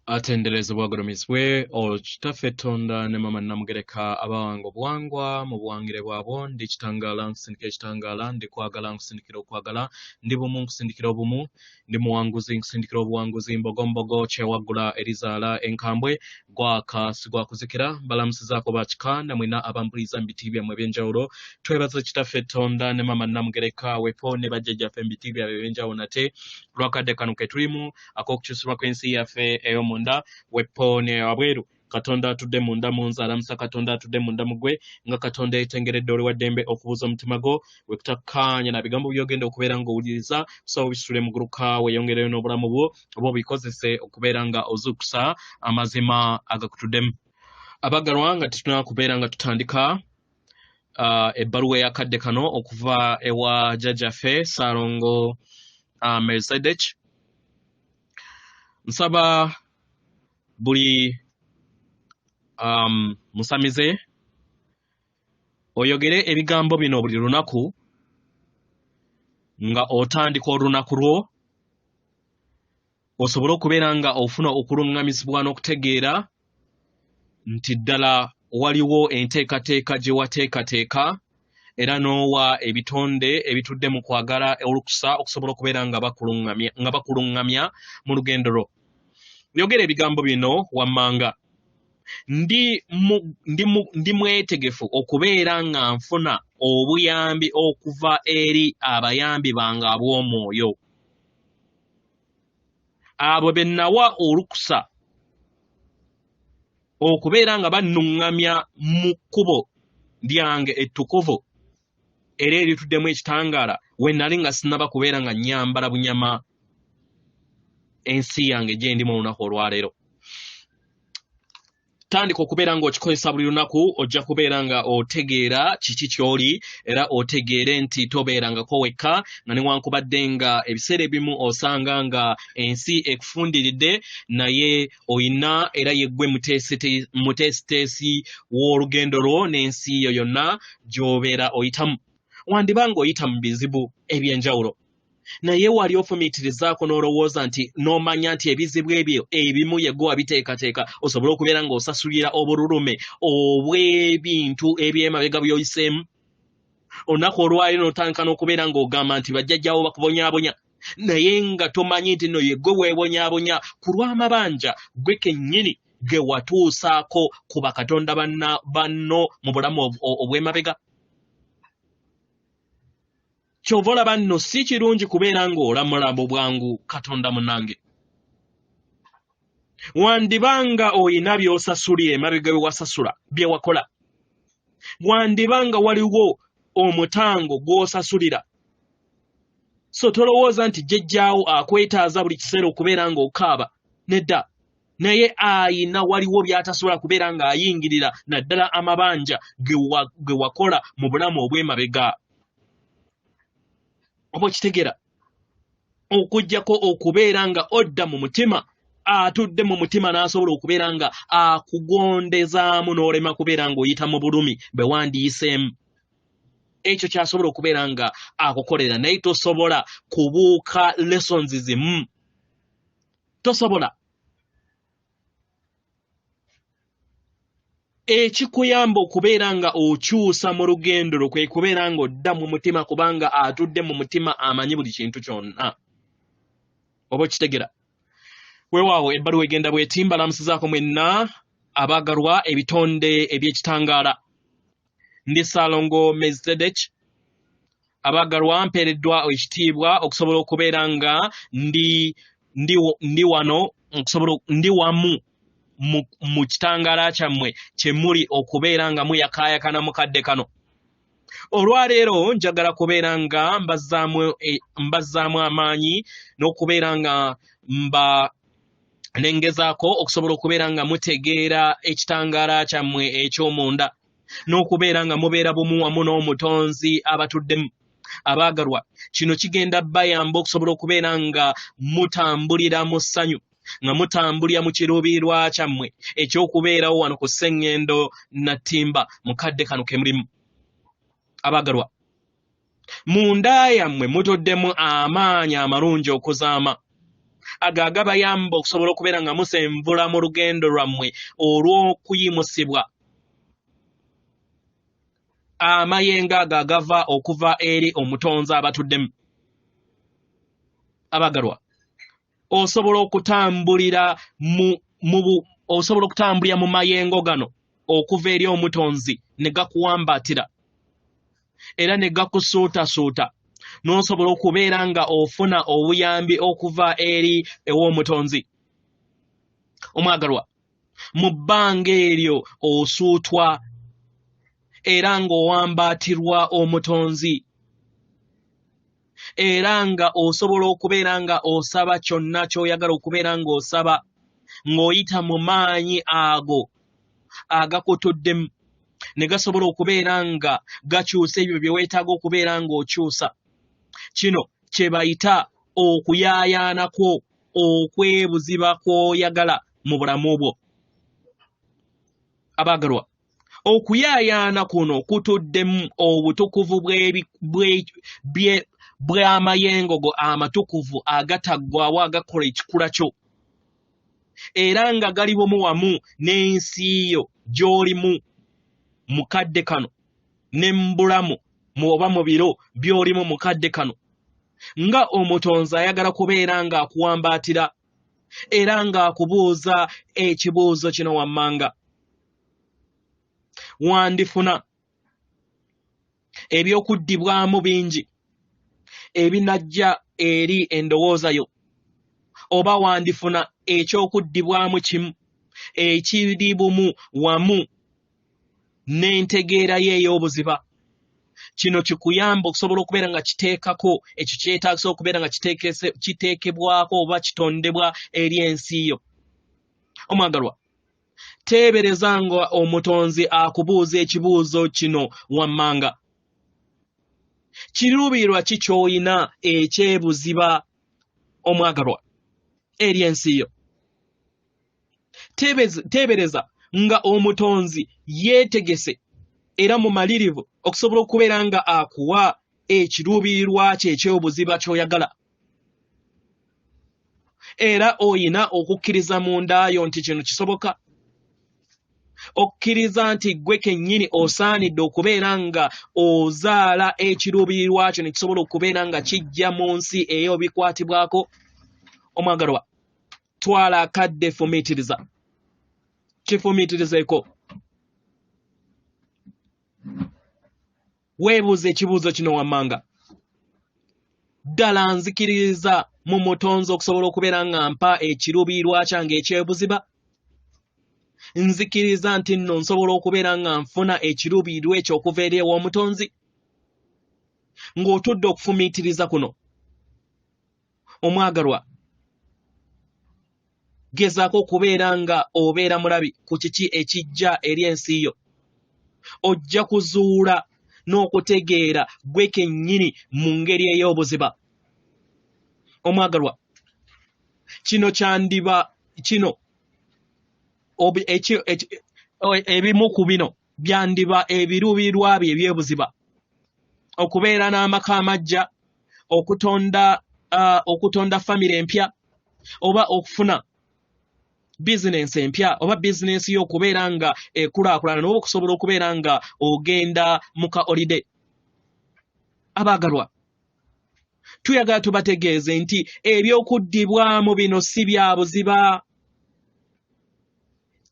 Atenderezebwa agulumizibwe Kitaffe Tonda ne Maama Namugereka abawanga obuwangwa mu buwangire bwabwo. Ndi kitangaala nkusindikira ekitangaala, ndi kwagala nkusindikira okwagala, ndi bumu nkusindikira obumu, ndi muwanguzi nkusindikira obuwanguzi, mbogombogo kyewaggula erizaala enkambwe, gwaka sigwakuzikira. Mbalamusizaako bakika namwena abampuliza mu biti byammwe eby'enjawulo. Twebaza Kitaffe Tonda ne Maama Namugereka wepo ne bajjajjaffe mu biti byabwe eby'enjawulo nate lwakadde kano ke tulimu ak'okukyusibwa kw'ensi yaffe ey'omunda wepo ne wabweru. Katonda atudde munda mu nze alamusa Katonda atudde munda mu ggwe, nga Katonda yetengeredde oli wa ddembe okubuuza omutima gwo wekutakkaanya na bigambo by'ogenda okubeera ng'owuliriza. Kusaba obisitule mu guluka weeyongereyo n'obulamu bwo oba obikozese okubeera nga ozuukusa amazima agakutuddemu. Abagalwa, nga tetunaba kubeera nga tutandika ebbaluwa ey'akadde kano okuva ewa jjajjaffe Ssaalongo Melchizedek, nsaba buli musamize oyogere ebigambo bino buli lunaku nga otandika olunaku lwo, osobole okubeera nga ofuna okuluŋŋamizibwa n'okutegeera nti ddala waliwo enteekateeka gye wateekateeka era n'owa ebitonde ebitudde mu kwagala olukusa okusobola okubeera nga bakuluŋŋamya mu lugendo lwo. Yogera ebigambo bino wammanga: ndi mwetegefu okubeera nga nfuna obuyambi okuva eri abayambi bange ab'omwoyo, abo be nawa olukusa okubeera nga bannuŋŋamya mu kkubo lyange ettukuvu era erituddemu ekitangaala we nali nga sinnaba kubeera nga nnyambala bunyama ensi yange gye ndimu olunaku olwaleero. Tandika okubeera ng'okikozesa buli lunaku, ojja kubeera nga otegeera kiki ky'oli era otegeere nti tobeerangako wekka, nga newankubadde nga ebiseera ebimu osanga nga ensi ekufundiridde, naye oyina era yeggwe muteesiteesi w'olugendo lwo n'ensi yo yonna gy'obeera oyitamu. Wandiba ng'oyita mu bizibu eby'enjawulo, naye wali ofumiitirizaako n'olowooza nti n'omanya nti ebizibu ebyo ebimu yegwe wabiteekateeka osobole okubeera ng'osasulira obululume obw'ebintu eby'emabega by'oyiseemu. Olunaku olwaleero n'otandika n'okubeera ng'ogamba nti bajjajjaawo bakubonyaabonya, naye nga tomanyi nti nno yegwe weebonyaabonya ku lw'amabanja gwe kennyini ge watuusaako ku bakatonda banno mu bulamu obw'emabega. Ky'ova olaba nno si kirungi kubeera ng'olamula mu bwangu Katonda munnange. Wandiba nga oyina by'osasulira emabega bye wasasula bye wakola, wandiba nga waliwo omutango gw'osasulira. So tolowooza nti jjajjaawo akwetaaza buli kiseera okubeera ng'okaaba, nedda, naye ayina waliwo by'atasobola kubeera ng'ayingirira, naddala amabanja ge wakola mu bulamu obw'emabega. Oba okitegeera, okuggyako okubeera nga odda mu mutima, atudde mu mutima n'asobola okubeera nga akugondezaamu n'olema kubeera ng'oyita mu bulumi bwe wandiyiseemu. Ekyo ky'asobola okubeera nga akukolera, naye tosobola kubuuka lessons zimu, tosobola. Ekikuyamba okubeera nga okyusa mu lugendo lwo kwe kubeera ng'odda mu mutima, kubanga atudde mu mutima amanyi buli kintu kyonna. Oba okitegera? Weewaawo ebbaluwa egenda bw'eti: mbalamusizaako mwenna abaagalwa ebitonde eby'ekitangaala. Ndi Ssaalongo Melchizedek. Abaagalwa, mpeereddwa ekitiibwa okusobola okubeera nga ndi wano, okusobola ndi wamu mu kitangaala kyammwe kye muli okubeera nga muyakaayakana mu kadde kano. Olwaleero njagala kubeera nga mbazzaamu amaanyi n'okubeera nga mba nengezaako okusobola okubeera nga mutegeera ekitangaala kyammwe eky'omunda n'okubeera nga mubeera bumu wamu n'omutonzi abatuddemu. Abaagalwa, kino kigenda bayamba okusobola okubeera nga mutambulira mu ssanyu, nga mutambulira mu kiruubirirwa kyammwe eky'okubeerawo wano ku Sseŋŋendo Nattimba mu kadde kano ke mulimu. Abaagalwa, munda yammwe mutuddemu amaanyi amalungi okuzaama. Ago agabayamba okusobola okubeera nga musenvula mu lugendo lwammwe olw'okuyimusibwa. Amayengo ago agava okuva eri Omutonzi abatuddemu. Abagalwa, osobola okutambulira osobola okutambulira mu mayengo gano okuva eri Omutonzi ne gakuwambaatira era ne gakusuutasuuta, n'osobola okubeera nga ofuna obuyambi okuva eri ew'Omutonzi. Omwagalwa, mu bbanga eryo osuutwa era ng'owambaatirwa Omutonzi, era nga osobola okubeera nga osaba kyonna ky'oyagala okubeera ng'osaba ng'oyita mu maanyi ago agakutuddemu, ne gasobola okubeera nga gakyusa ebyo bye weetaaga okubeera ng'okyusa. Kino kye bayita okuyaayaana kwo okwebuziba kw'oyagala mu bulamu bwo. Abaagalwa, okuyaayaana kuno kutuddemu obutukuvu bw'amayengo go amatukuvu agataggwaawo agakola ekikula kyo, era nga gali bumu wamu n'ensi yo gy'olimu mu kadde kano ne mu bulamu oba mu biro by'olimu mu kadde kano, nga Omutonzi ayagala kubeera ng'akuwambaatira era ng'akubuuza ekibuuzo kino wammanga. Wandifuna ebyokuddibwamu bingi ebinajja eri endowooza yo, oba wandifuna ekyokuddibwamu kimu ekiri bumu wamu n'entegeera ye ey'obuziba. Kino kikuyamba okusobola okubeera nga kiteekako ekyo kyetaagisa okubeera nga kiteekebwako oba kitondebwa eri ensi yo. Omwagalwa, teebereza nga Omutonzi akubuuza ekibuuzo kino wammanga. Kiruubirirwa ki ky'olina ekyebuziba, omwagalwa, eri ensi yo? Teebereza nga Omutonzi yeetegese era mumalirivu okusobola okubeera nga akuwa ekiruubirirwa kye ekyobuziba ky'oyagala, era oyina okukkiriza munda yo nti kino kisoboka, okkiriza nti ggwe kennyini osaanidde okubeera nga ozaala ekiruubirirwa kyo ne kisobola okubeera nga kijja mu nsi ey'obikwatibwako. Omwagalwa, twala akadde, fumiitiriza, kifumiitirizeeko, weebuuze ekibuuzo kino wammanga. Ddala nzikiririza mu Mutonzi okusobola okubeera nga mpa ekiruubirirwa kyange ekyebuziba? Nzikiriza nti nno nsobola okubeera nga nfuna ekiruubirirwa ekyo okuva eri ew'Omutonzi? Ng'otudde okufumiitiriza kuno, omwagalwa, gezaako okubeera nga obeera mulabi ku kiki ekijja eri ensi yo. Ojja kuzuula n'okutegeera gwe kennyini mu ngeri ey'obuziba. Omwagalwa, kino kyandiba kino ebimu ku bino byandiba ebiruubirirwa bye ebyebuziba: okubeera n'amaka amaggya, okutonda famire empya, oba okufuna bizinensi empya, oba bizinensi yo okubeera nga ekulaakulana, n'oba okusobola okubeera nga ogenda mu ka holiday. Abaagalwa, tuyagala tubategeeze nti ebyokuddibwamu bino si bya buziba,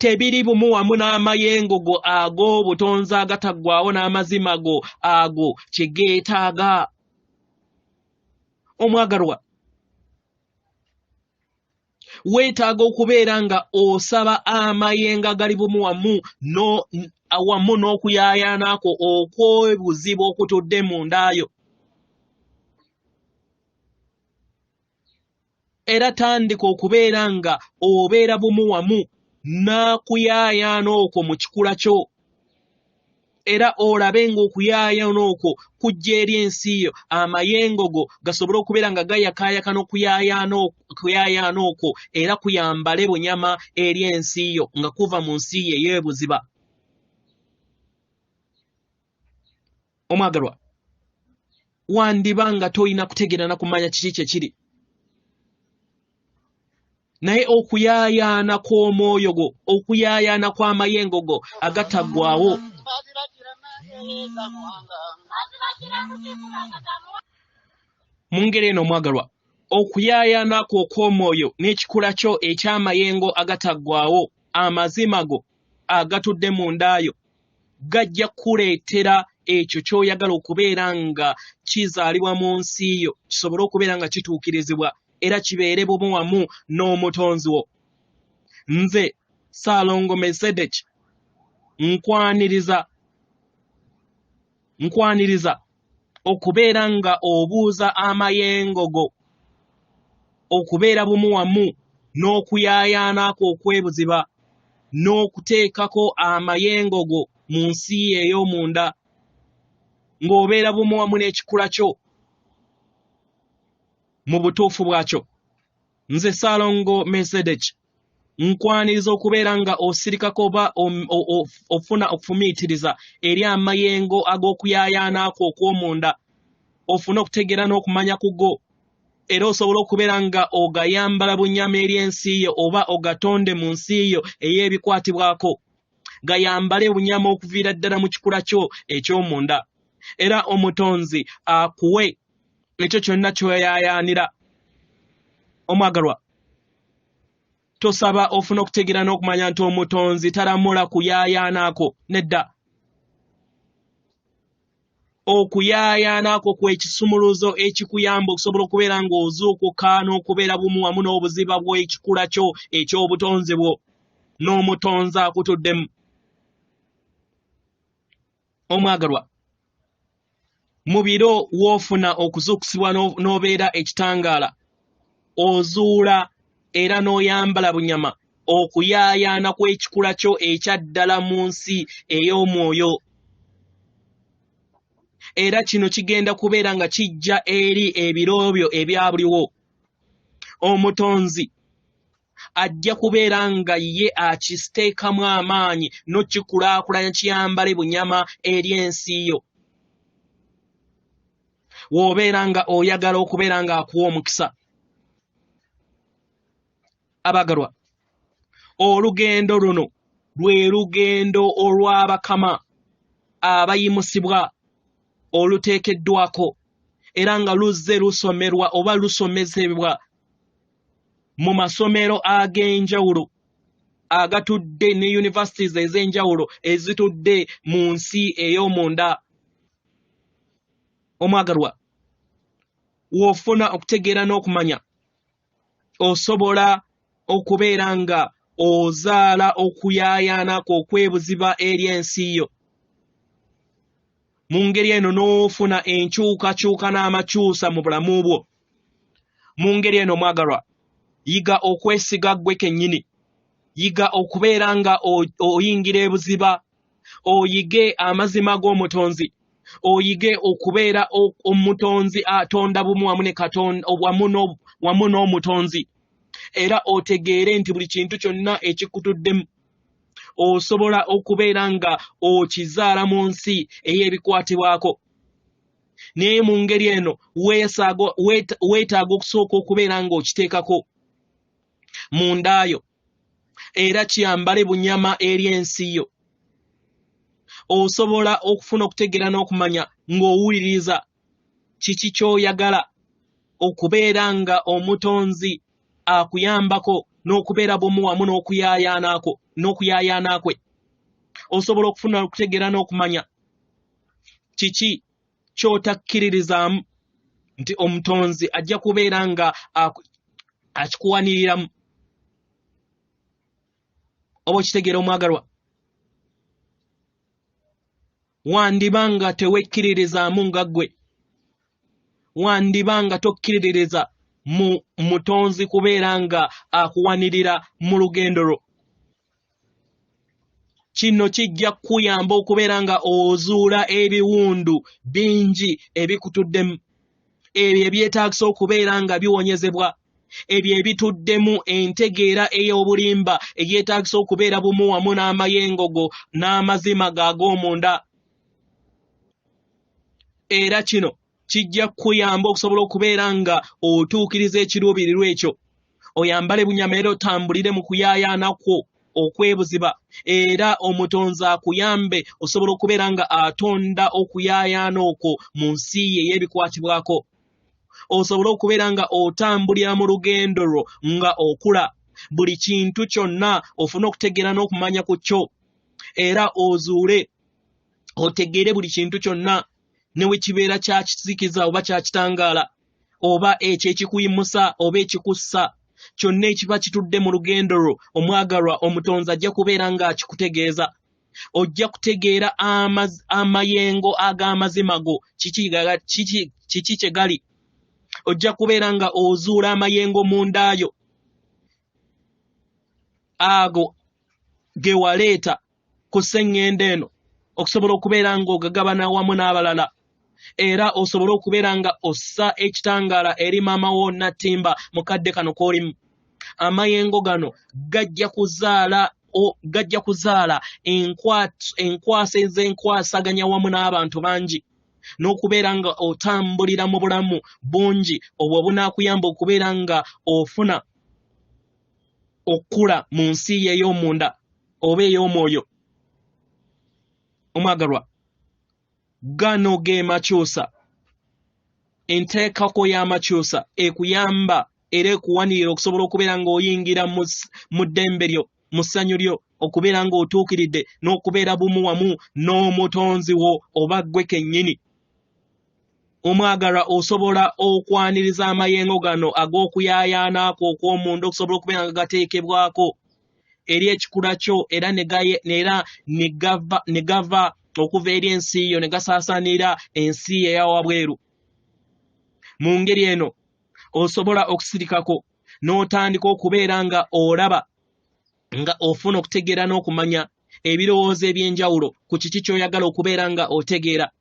tebiri bumu wamu n'amayengo go ag'obutonzi agataggwaawo n'amazima go ago kye geetaaga. Omwagalwa, weetaaga okubeera nga osaba amayengo agali bumu wamu n'okuyaayaana kwo okw'obuzibu okutudde munda yo. Era tandika okubeera nga obeera bumu wamu n'akuyaayaana okwo mu kikula kyo, era olabe ng'okuyaayaana okwo kujja eri ensi yo, amayengo go gasobole okubeera nga gayakaayakana okuyaayaana okwo, era kuyambale bunyama eri ensi yo nga kuva mu nsi yo ey'ebuziba. Omwagalwa, wandiba nga tolina kutegeera na kumanya kiki kye kiri. Naye okuyaayaana kw'omwoyo gwo, okuyaayaana kw'amayengo go agataggwaawo. Mu ngeri eno omwagalwa, okuyaayaana kwo okw'omwoyo n'ekikula kyo eky'amayengo agataggwaawo, amazima go agatudde mu nda yo, gajja kukuleetera ekyo ky'oyagala okubeera nga kizaalibwa mu nsi yo, kisobole okubeera nga kituukirizibwa era kibeere bumu wamu n'Omutonzi wo. Nze Ssaalongo Melchizedek nkwaniriza nkwaniriza okubeera nga obuuza amayengo go okubeera bumu wamu n'okuyaayaana kwo okw'ebuziba n'okuteekako amayengo go mu nsi yo ey'omunda ng'obeera bumu wamu n'ekikula kyo mu butuufu bwakyo. Nze Ssaalongo Melchizedek nkwaniriza okubeera nga osirikako oba ofuna okufumiitiriza eri amayengo ag'okuyaayaana kwo okw'omunda, ofune okutegeera n'okumanya ku go, era osobole okubeera nga ogayambala bunyama eri ensi yo oba ogatonde mu nsi yo ey'ebikwatibwako. Gayambale bunyama okuviira ddala mu kikula kyo eky'omunda, era Omutonzi akuwe ekyo kyonna ky'oyaayaanira. Omwagalwa, tosaba ofuna okutegeera n'okumanya nti Omutonzi talamula kuyaayaana kwo. Nedda, okuyaayaana kwo kwe kisumuluzo ekikuyamba okusobola okubeera ng'ozuukuka n'okubeera bumu wamu n'obuziba bw'ekikula kyo eky'obutonzi bwo n'Omutonzi akutuddemu. Omwagalwa, mu biro w'ofuna okuzuukusibwa n'obeera ekitangaala, ozuula era n'oyambala bunyama okuyaayaana kw'ekikula kyo ekya ddala mu nsi ey'omwoyo. Era kino kigenda kubeera nga kijja eri ebiro byo ebya buliwo. Omutonzi ajja kubeera nga ye akiteekamu amaanyi n'okikulaakulanya kiyambale bunyama eri ensi yo. W'obeera nga oyagala okubeera nga akuwa omukisa. Abagalwa, olugendo luno lwe lugendo olw'abakama abayimusibwa oluteekeddwako era nga luzze lusomerwa oba lusomesebwa mu masomero ag'enjawulo agatudde ne universities ez'enjawulo ezitudde mu nsi ey'omunda. Omwagalwa, w'ofuna okutegeera n'okumanya, osobola okubeera nga ozaala okuyaayaana kwo okwebuziba eri ensi yo. Mu ngeri eno n'ofuna enkyukakyuka n'amakyusa mu bulamu bwo. Mu ngeri eno omwagalwa, yiga okwesiga ggwe kennyini. Yiga okubeera nga oyingira ebuziba, oyige amazima g'Omutonzi, oyige okubeera omutonzi atonda bumu wamu ne Katonda, wamu n'Omutonzi, era otegeere nti buli kintu kyonna ekikutuddemu osobola okubeera nga okizaala mu nsi ey'ebikwatibwako. Naye mu ngeri eno weetaaga okusooka okubeera ng'okiteekako mu ndaayo, era kiyambale bunyama eri ensi yo. Osobola okufuna okutegeera n'okumanya ng'owuliriza kiki ky'oyagala okubeera nga Omutonzi akuyambako n'okubeera bumu wamu n'okuyaayaana kwe. Osobola okufuna okutegeera n'okumanya kiki ky'otakkiririzaamu nti Omutonzi ajja kubeera nga akikuwaniriramu. Oba okitegeera omwagalwa, wandiba nga tewekkiririzaamu nga ggwe, wandiba nga tokkiririza mu Mutonzi kubeera nga akuwanirira mu lugendo lwo. Kino kijja kukuyamba okubeera nga ozuula ebiwundu bingi ebikutuddemu, ebyo ebyetaagisa okubeera nga biwonyezebwa, ebyo ebituddemu entegeera ey'obulimba eyeetaagisa okubeera bumu wamu n'amayengo go n'amazima go ag'omunda. Era kino kijja kukuyamba okusobola okubeera nga otuukiriza ekiruubirirwa ekyo, Oyambale bunyama era otambulire mu kuyaayaana kwo okwebuziba, era Omutonzi akuyambe osobola okubeera nga atonda okuyaayaana okwo mu nsi ye ey'ebikwatibwako, osobole okubeera nga otambulira mu lugendo lwo nga okula. Buli kintu kyonna ofune okutegeera n'okumanya ku kyo, era ozuule otegeere buli kintu kyonna, ne we kibeera kya kizikiza oba kya kitangaala, oba ekyo ekikuyimusa oba ekikussa, kyonna ekiba kitudde mu lugendo lwo omwagalwa, Omutonzi ajja kubeera ng'akikutegeeza. Ojja kutegeera amayengo ag'amazima go kiki kye gali. Ojja kubeera nga ozuula amayengo mundaayo ago ge waleeta ku sseŋŋendo eno, okusobola okubeera ng'ogagabana wamu n'abalala, era osobole okubeera nga ossa ekitangaala eri maama wo Nattimba mu kadde kano k'olimu. Amayengo gano gajja kuzaala enkwasa ez'enkwasaganya wamu n'abantu bangi, n'okubeera nga otambulira mu bulamu bungi obwo bunaakuyamba okubeera nga ofuna okukula mu nsi ye ey'omunda oba ey'omwoyo. Omwagalwa, gano ge makyusa. Enteekako y'amakyusa ekuyamba era ekuwanirira okusobola okubeera ng'oyingira mu ddembe lyo, mu ssanyu lyo, okubeera ng'otuukiridde n'okubeera bumu wamu n'Omutonzi wo oba ggwe kennyini. Omwagalwa, osobola okwaniriza amayengo gano ag'okuyaayaana kwo okw'omunda okusobola okubeera nga gateekebwako eri ekikula kyo, era ne gava okuva eri ensi yo ne gasaasaanira ensi eyawabweru. Mu ngeri eno osobola okusirikako n'otandika okubeera nga olaba nga ofuna okutegeera n'okumanya ebirowoozo eby'enjawulo ku kiki ky'oyagala okubeera nga otegeera.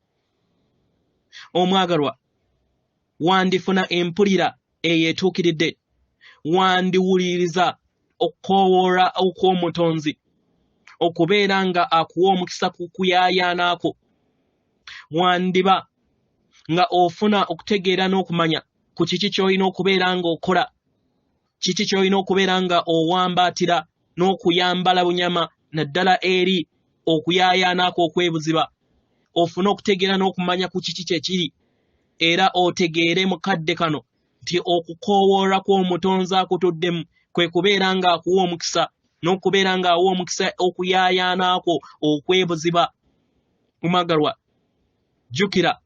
Omwagalwa, wandifuna empulira eyo etuukiridde, wandiwuliriza okukoowoola okw'Omutonzi okubeera nga akuwa omukisa ku kuyaayaanaako. Wandiba nga ofuna okutegeera n'okumanya ku kiki ky'olina okubeera ng'okola, kiki ky'olina okubeera nga owambaatira n'okuyambala bunyama, naddala eri okuyaayaanaako okwebuziba. Ofune okutegeera n'okumanya ku kiki kye kiri, era otegeere mu kadde kano nti okukoowoola kw'Omutonzi akutuddemu kwe kubeera ng'akuwa omukisa n'okubeera ng'awa omukisa okuyaayaanaako okwebuziba. Omwagalwa, jjukira,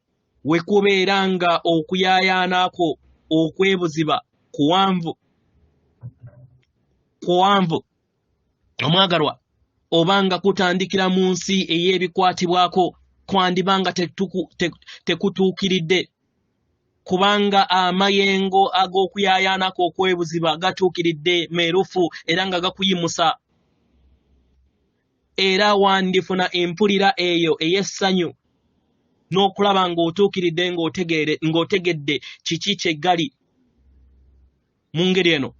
we kubeera nga okuyaayaanaako okwebuziba kuwanvu kuwanvu, omwagalwa, oba nga kutandikira mu nsi ey'ebikwatibwako, kwandiba nga tekutuukiridde, kubanga amayengo ag'okuyaayaanako okwebuziba gatuukiridde, meerufu era nga gakuyimusa. Era wandifuna empulira eyo ey'essanyu n'okulaba ng'otuukiridde, ng'otegedde kiki kye gali. Mu ngeri eno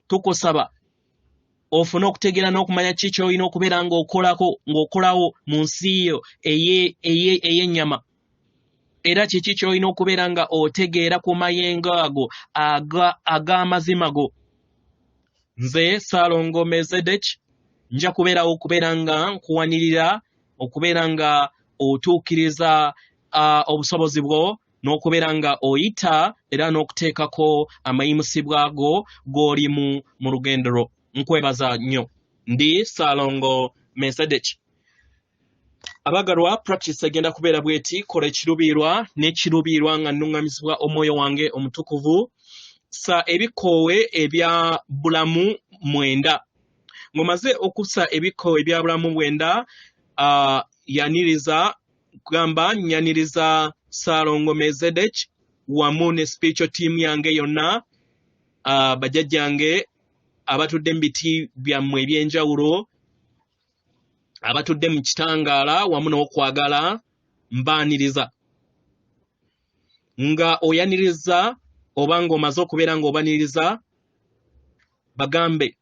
tukusaba ofune okutegeera n'okumanya ki ky'olina okubeera ng'okolako, ng'okolawo mu nsi yo ey'ennyama, era kiki ky'olina okubeera nga otegeera ku mayengo ago ag'amazima go. Nze Saalongo Melzedek, nja kubeerawo okubeera nga nkuwanirira okubeera nga otuukiriza obusobozi bwo n'okubeera nga oyita era n'okuteekako amayimusibwa go g'olimu mu lugendo lwo. Nkwebaza nnyo. Ndi Saalongo Melzedek. Abagalwa, practice egenda kubeera bweti: kola ekirubiirwa n'ekirubiirwa nga nnuŋŋamizibwa Omwoyo wange Omutukuvu. Sa ebikoowe ebya bulamu 9. Ng'omaze okussa ebikoowe ebya bulamu 9, yaniriza, gamba: "Nyaniriza Saalongo Melzedek wamu ne spiritual team yange yonna, bajjajjange abatudde mu biti byammwe ebyenjawulo, abatudde mu kitangaala wamu n'okwagala, mbaaniriza." Nga oyaniriza oba ng'omaze okubeera ng'obaniriza, bagambe: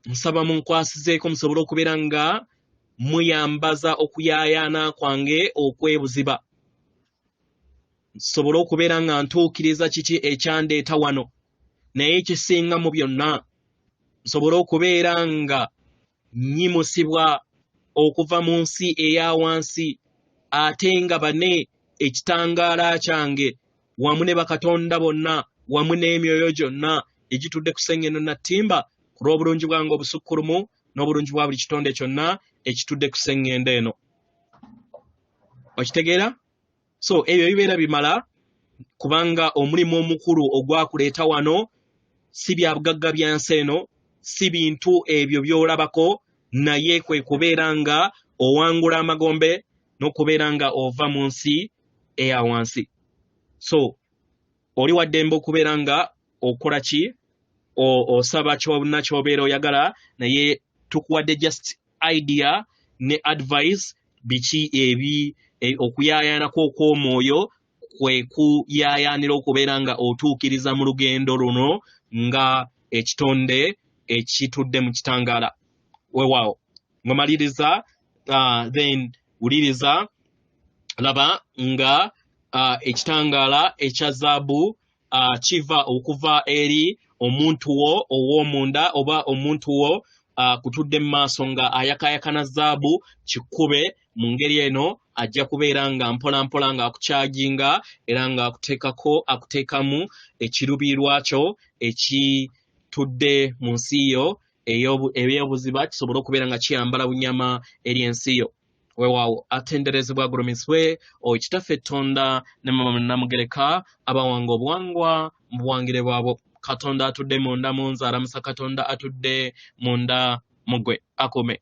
"Nsaba munkwasizeeko musobole okubeera nga muyambaza okuyaayaana kwange okwebuziba, nsobole okubeera nga ntuukiriza kiki ekyandeeta wano." Naye ekisinga mu byonna, nsobole okubeera nga nnyimusibwa okuva mu nsi eya wansi, ate nga bane ekitangaala kyange wamu ne bakatonda bonna wamu n'emyoyo gyonna egitudde ku sengendo nattimba ku lw'obulungi bwange obusukkulumu n'obulungi bwa buli kitonde kyonna ekitudde ku sengendo eno. Okitegeera? So ebyo bibeera bimala, kubanga omulimu omukulu ogwakuleeta wano si bya bugagga bya nsi eno, si bintu ebyo by'olabako, naye kwe kubeera nga owangula amagombe n'okubeera nga ova mu nsi eya wansi. So oli wa ddembe okubeera nga okola ki, osaba kyonna ky'obeera oyagala, naye tukuwadde just idea ne advice biki ebi okuyaayaanako okw'omwoyo kwe kuyaayaanira okubeera nga otuukiriza mu lugendo luno nga ekitonde ekitudde mu kitangaala. Weewaawo ng'omaliriza, then wuliriza, laba nga ekitangaala ekya zaabu kiva okuva eri omuntu wo ow'omunda oba omuntu wo kutudde mu maaso nga ayakaayakana zaabu, kikube mu ngeri eno, ajja kubeera nga mpola mpola ng'akukyaginga era ng'akuteekako, akuteekamu ekiruubirirwa kyo ekitudde mu nsi yo ey'obuziba, kisobole okubeera nga kiyambala bunyama eri ensi yo. Weewaawo atenderezebwa agulumizibwe oyo Kitaffe Ttonda ne Mama Namugereka abawanga obuwangwa mu buwangire bwabwo. Katonda atudde munda mu nze alamusa Katonda atudde munda mu ggwe. Akuume.